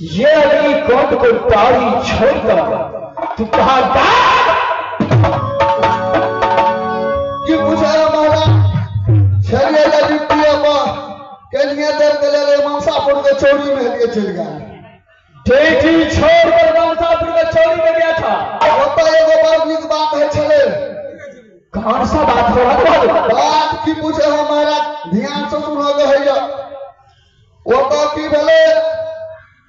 ये अग्नि कुंड को दाढ़ी छोड़कर तू कहा की पूछे महाराज छलिए जे ड्यूटी पर केलिए दर्द ले मनसापुर के चौरी में लिए चल गया। ड्यूटी छोड़कर मनसापुर के चौरी में गया था। ओतऽ एगो बड़ नीक बात है छले। कौन सा बात हो रहा है? बात की पूछे महाराज ध्यान से सुनो के हैया। ओतऽ की भेलै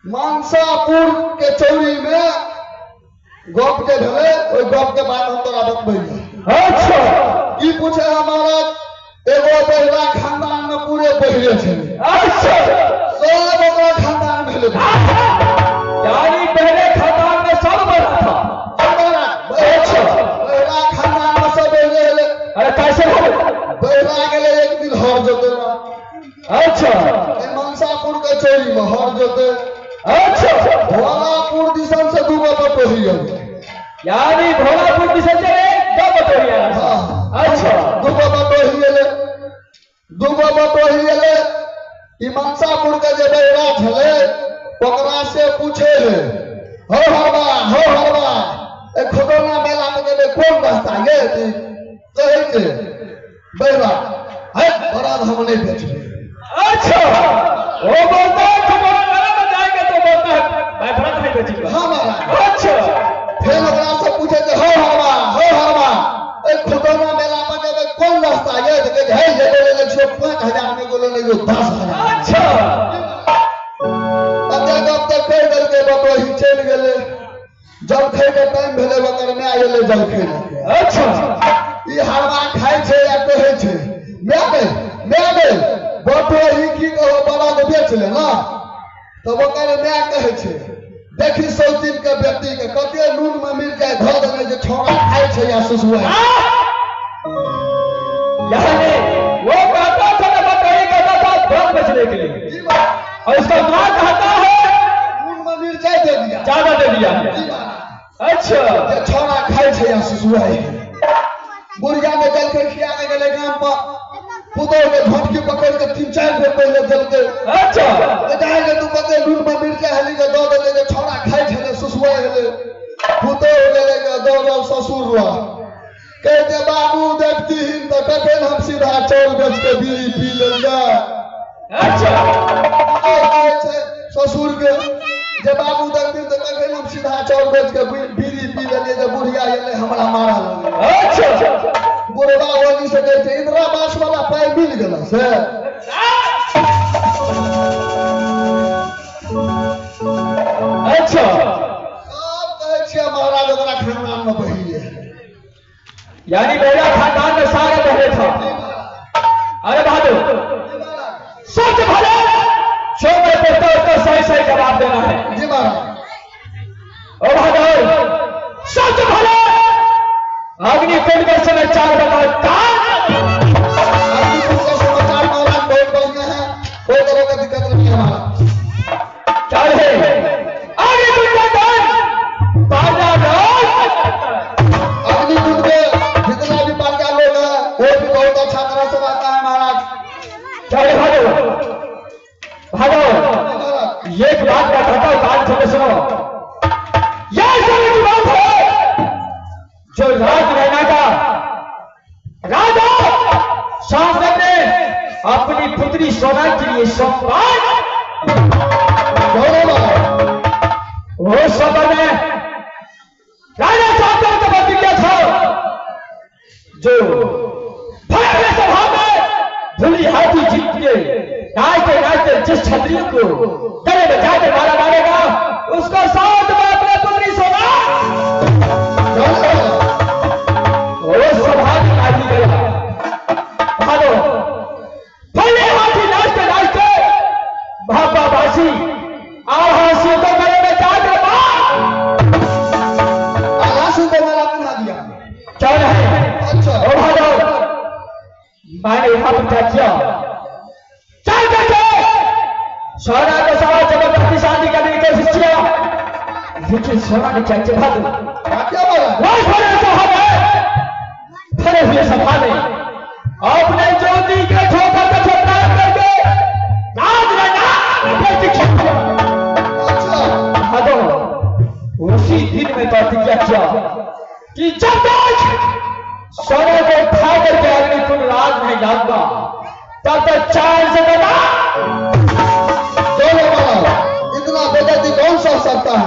मनसापुर के चौरी में गप जे भेलै ओहि गप के बात हम तोरा बतबै। अच्छा की पूछे महाराज एगो बहिरा खानदान में पूरे बहिरे छलै। अच्छा सब ओकरा खानदान भेलै। यानी पहले खानदान में सब बड़ा था। अच्छा बहिरा खानदान में सब बहिरे भेलै। अरे कैसे भेलै? बहिरा गेलै एक दिन हर जोते। अच्छा मनसापुर के चौरी में हर जोते। अच्छा भोलापुर दिसन से दू गो बटोही गेलै। यानी भोलापुर दिसन से दो बटोही आया। अच्छा दू गो बटोही गेलै। दू गो बटोही गेलै। ई मनसापुर के जे बहिरा छलै ओकरा से पूछे है हो हरबा हो हरबा ए खुटौना मेला में गेलै कोन रास्ता ये कहै छै बहिरा है बड़ा हम नहीं बेचबै। अच्छा वो बोलता है खुटौना मेला में जाएंगे तो बोलता है मैं बड़ा नहीं बेचूंगा। हाँ महाराज। अच्छा फिर ओकरा से पूछे छै हो हरबा हो हरबा ए खुटौना मेला में जेबै कोन रास्ता ये तऽ कहै छै हे एगो लेने छियौ 5000 में एगो लेने छियौ 10,000। अच्छा अते गप तऽ कहि देलकै बटोही चलि गेलै। जलखै के टाइम भेलै ओकर माय एलै जलखै लऽ के। अच्छा ई हरबा खाइ छै या कहै छै माय गै माय गै बटोही की कहो बड़द बेच ले ना। तब ओकर माय कहै छै देखी सौतीन के बेटी के कते नून में मिरचाइ धऽ देने जे छौड़ा खाइ छै या सुसुआइ। यानी वो कहता था ना बटोही कहता था बड़द बेचने के लिए और उसका माँ कहता है नून में मिरचाइ दे दिया ज्यादा दे दिया। अच्छा जे छौड़ा खाइ छै या सुसुआइ। बुढ़िया ने जलखै खिया के गेलै गाम पर पुतोह के झटकी पकड़ के 3-4 बेर पहिले देलकै। अच्छा जाए तू कते नून में मिरचाइ हली के दऽ देलै जे छौड़ा खाइ छलै सुसुआइ हेलै। पुतोह गेलै के दौड़ल ससुर रह कहै छै बाबू देखतीहिन तऽ कखन हम सीधा चाउर बेच के बीड़ी पी लेल जाय। अच्छा कहै छै ससुर के जे बाबू देखथिन तऽ कखन हम सीधा चाउर बेच के बीड़ी पी लेलियै जे बुढ़िया एलै हमरा मारऽ लगलै। अच्छा बुढ़वा ओनी से कहै छै इंदिरा आवास वाला पाइ मिल गेल से। अच्छा सब कहै छियै महाराज ओकरा खानदान में बहिरे। यानी मेरा खानदान में सारे बहरे था। अरे बहादुर सच भले जो मैं पूछता हूं उसका सही सही जवाब देना है। जी महाराज। ओ बहादुर सच भले अग्निकुंड का समाचार बताओ। अग्निकुंड का समाचार महाराज बहुत बढ़िया है, कोई तरह का दिक्कत नहीं है महाराज। क्या है अग्निकुंड का दान पाजा राज। अग्निकुंड के जितना भी पाजा लोग है वो भी बहुत अच्छा तरह से रहता है महाराज। क्या है भागो भागो ये एक बात बताता हूं कान खोल के सुनो। यह समय की बात है जो राज रहना का राजा शासन ने अपनी पुत्री सोना के लिए सम्मान वो समय में राजा साहब का प्रतिज्ञा था जो भव्य सभा में धूली हाथी जीत के नाचते नाचते जिस क्षत्रिय को गले में जाकर मारा मारेगा उसको साथ में अपने पुत्री सोना वो सभा में हाथी गया। भागो भले हाथी नाचते नाचते भापा बासी आहासी को गले में जाकर आहासी को गला बना दिया। क्या है? अच्छा ओ भागो मैंने यहाँ पर क्या किया? चल करके सोना के साथ जबरदस्ती शादी करने की कोशिश किया लेकिन सोना ने क्या किया? भागो क्या बोला? भरे हुए सभा में अपने ज्योति के ठोकर का ठोकरा करके राज में। अच्छा ने प्रतिज्ञा किया कि जब तक सोने को उठा करके आदमी कुल राज नहीं जानता तब तक चैन से बता। चलो महाराज, इतना बेइज्जती कौन सह सकता है?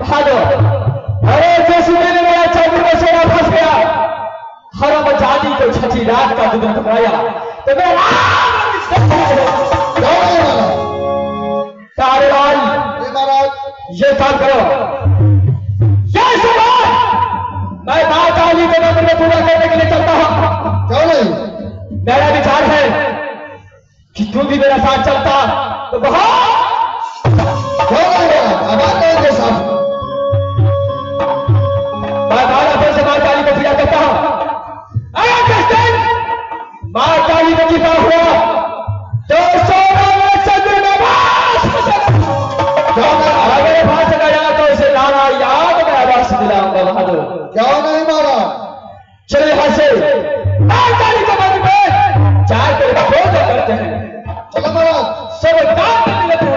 भागो। अरे जैसे मैंने मेरा चंद्र में सोना फंस गया, हरम जाति को छठी रात का दूध पकड़ाया तो मेरा तारेलाल महाराज ये काम करो, ये सुनो, मैं माँ काली के मंदिर में पूजा करने के लिए चलता हूँ। क्यों नहीं? मेरा विचार है कि तू भी मेरा साथ चलता तो बहुत। क्यों नहीं महाराज, अब आते हैं साथ। मैं बारह फिर से माँ काली को पूजा करता हूँ। अरे कृष्ण, माँ काली को कृपा हुआ तो सोना चंद्र में अगर भाषण गया तो उसे नाना याद में आवास दिलाऊंगा बहादुर। क्यों नहीं महाराज? चले यहाँ से माँ काली के मंदिर में जाकर पूजा करते हैं। चलो महाराज। सब काम मिलते हैं।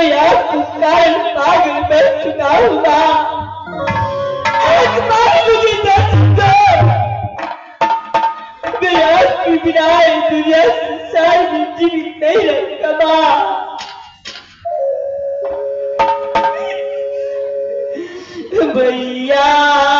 मैं आपके कारण पागल बन चुका हूँ माँ। एक बार मुझे दर्शन दो। मैं आपके बिना इस दुनिया संसार में जीवित नहीं रहूंगा माँ। भैया।